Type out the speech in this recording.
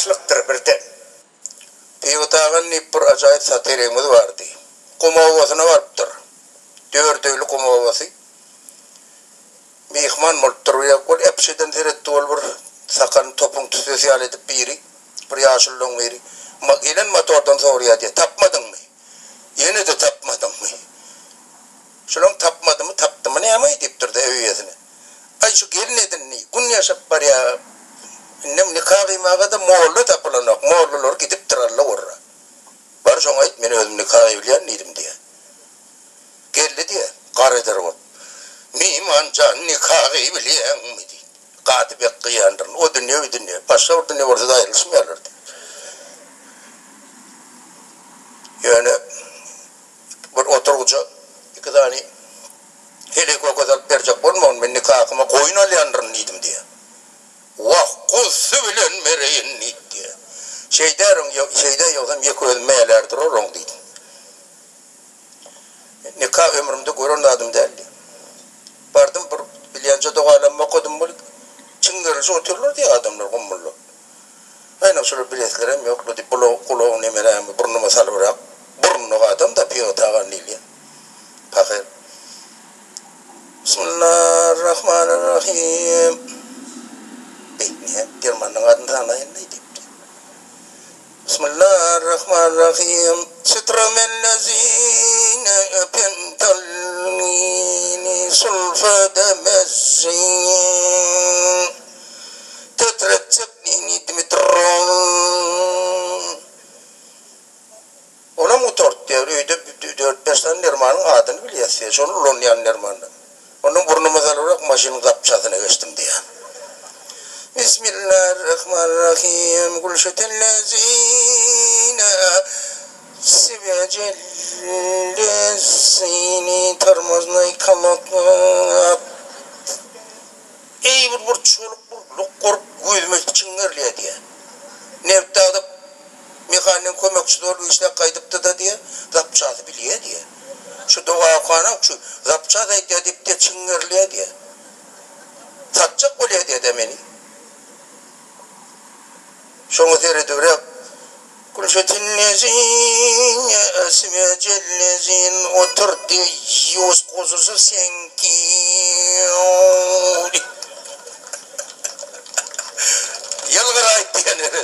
Başlykdyr birden. Pygy Tagan diýip bir ajaýyp satirigimiz bardy. Gum obasyna barypdyr. Dördöýli gum obasy. Myhman bolupdyr. Ol äpişeden seretdi ol bir sakalyny topuň tüssesi ýaly edip biri, bir ýaşululaň biri. Gelen motordan soraýar diýýär, Tapmadyňmy? Ýene-de tapmadyňmy? Şulaň tapmadymy, tapdymy näme-aý diýipdir-de öý eýesine. Aý şu gelin edindi, gün ýaşap barýa. Indem nika gyýmaga-da molla tapylanok, mollalar gidipdir Alla gorra. Bar şoňa aýt, men özüm nika gyýbilýän diýdim diýýä. Geldi diýýä, gar eder bolup. Myhman jan, nika gyýbilýäňmi diýdi. Gaty bek gyýandyryn. O dünýe, bu dünýe. Başga bir dünýe bolsa-da aýrylyşmaýarlar diýdi. Ýöne bir oturgyja iki sany heleý köke salyp berjek bolmagyn, men nikahyma goýun alýandyryn diýdim diýýär. Wah, guzsy bilen bereýin diýdi diýýär. Şeýdärin, şeýdä ýogsam ýeke özüm mälär duraryn diýdim. Nika ömrümde gören zadym däl diýýär. Bardym bir bilýänje dogalammy okadym weli, çiňňerilişip otyrlar diýýär adamlar gummulla. Aýna şolar bileslerem ýokla diýip bula gulagyny nemerämi burnuma salybrak burunlyk adam-da Pygy Tagan diýilýän. Pahyr. Bismillarrahmanirrahim. Beý, näme, dermanyň adyny sanaýyn-laý diýipdi. Bismillarrahmanirrahim. Sitramellezine pentalini sulfademezin. Tetretjek nini Dmitron. Olam gutardy diýýär. Öýde dört-bäş sany dermanyň adyny bilýäs diýýär. Şony ulanýan dermanlar. Ondan burnuma salybrak maşynyň zapçasyna geçdim diýýär. Bismillarrahmanrahim. Gülşetellezine sibecellezini tormoznaý kolodka. Eý bir bir çoluk bir luk gurup gözüme çiňňerilýär diýýär. Nebitdagda mehanigiň kömekçisi bolup işläp gaýdypdy-da diýýär, zapçasy bilýär diýýär. Şu doga okanok şu zapças aýdýar diýip diýýär çiňňerilýär diýýär. Satjak bolýar diýýär-dä meni. Şoňa seredibräk Gülşetillezin esmecellezin otur deýýus guzusy seňki diýip ýylgyraýyp diýen ýeri.